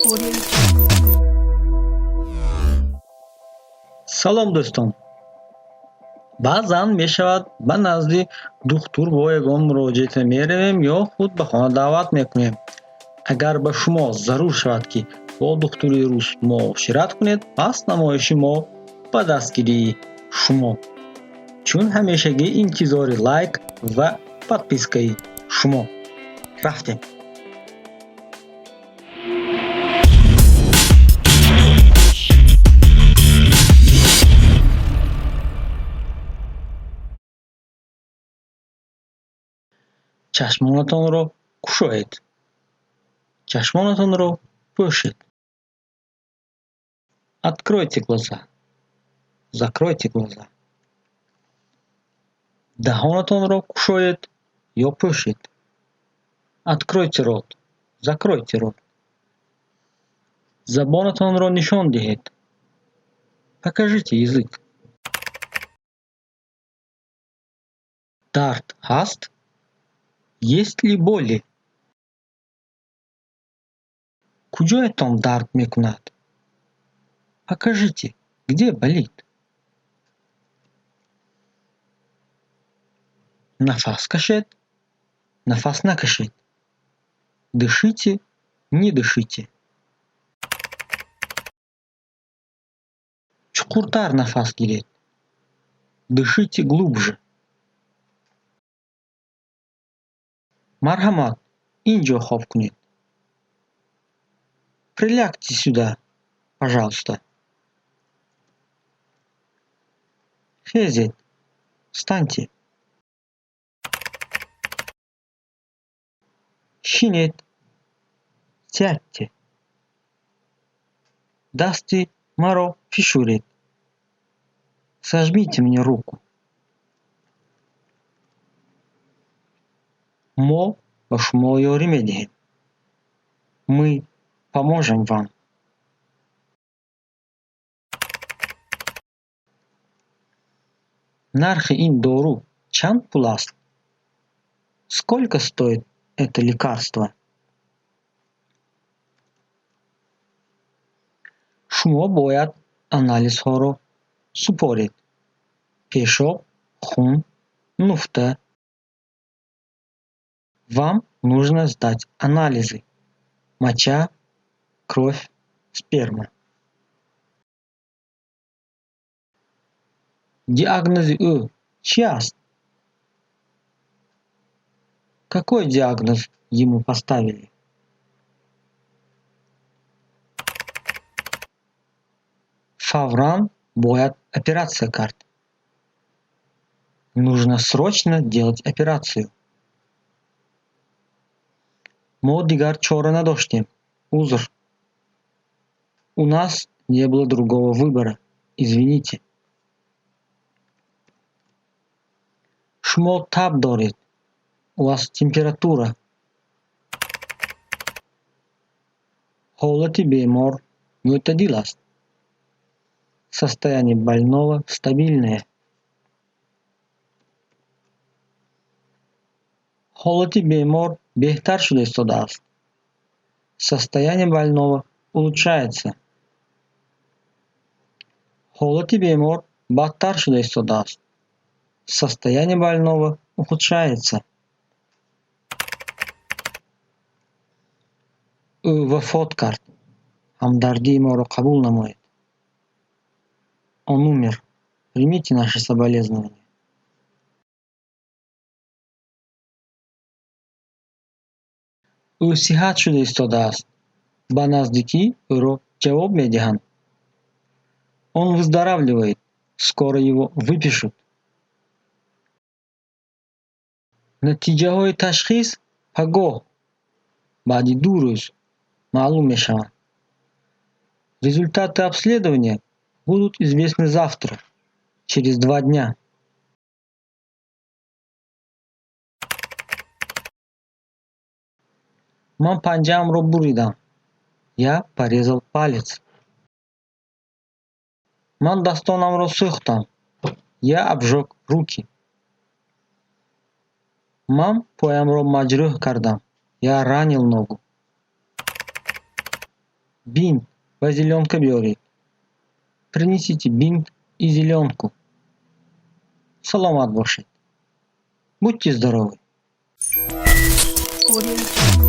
Audio Jungle. Салом, дӯстон! Баъзан мешавад, ба назди духтур бо ягон муроҷиате меравем ё худ ба хона даъват мекунем. Агар ба шумо зарур шавад, ки бо духтури рус муошират кунед, пас намоиши мо ба дастгирии шумо. Чун ҳамешагӣ, интизори лайк ва подпискаи шумо. Рафтем! Чашмонатонро кушоед, чашмонатонро пӯшед. Откройте глаза, закройте глаза. Даҳонатонро кушоед ё пӯшед. Откройте рот, закройте рот. Забонатонро нишон диҳед. Покажите язык. Дард ҳаст? Есть ли боли? Куҷоятон дард мекунад? Покажите, где болит. Нафас кашед, нафас накашед. Дышите, не дышите. Чуқуртар нафас гиред. Дышите глубже. Марҳамат, ин ҷо хоб кунед. Прилягте сюда, пожалуйста. Хезед. Встаньте. Шинед. Сядьте. Дасти маро фишуред. Сожмите мне руку. Мо ба шумо ёрӣ медиҳем. Мы поможем вам. Нархи ин дору чанд пул аст? Сколько стоит это лекарство? Шумо бояд анализҳоро супоред: пешоб, хун, нуфта. Вам нужно сдать анализы: моча, кровь, сперма. Диагнози ӯ чӣ аст? Какой диагноз ему поставили? Фавран бояд оператсия кард. Нужно срочно делать операцию. Мо дигар чора надоштем, узр. У нас не было другого выбора, извините. Шумо таб доред. У вас температура. Ҳолати бемор мӯътадил аст. Состояние больного стабильное. Ҳолати бемор беҳтар шуда истодааст. Состояние больного улучшается. Ҳолати бемор бадтар шуда истодааст. Состояние больного ухудшается. Ӯ вафот кард, ҳамдардии моро қабул намоед. Он умер, примите наши соболезнования. Ӯ сиҳат шуда истодааст, ба наздикӣ ӯро ҷавоб медиҳанд. Он выздоравливает, скоро его выпишут. Натиҷаҳои ташхис пагоҳ, баъди 2 рӯз маълум мешаванд. Результаты обследования будут известны завтра, через 2 дня. Ман панҷаамро буридам. Я порезал палец. Ман дастонамро сӯхтам. Я обжег руки. Ман поямро маҷрӯҳ кардам. Я ранил ногу. Бинт ва зелёнка биёред. Принесите бинт и зелёнку. Саломат бошед. Будьте здоровы. Audio Jungle.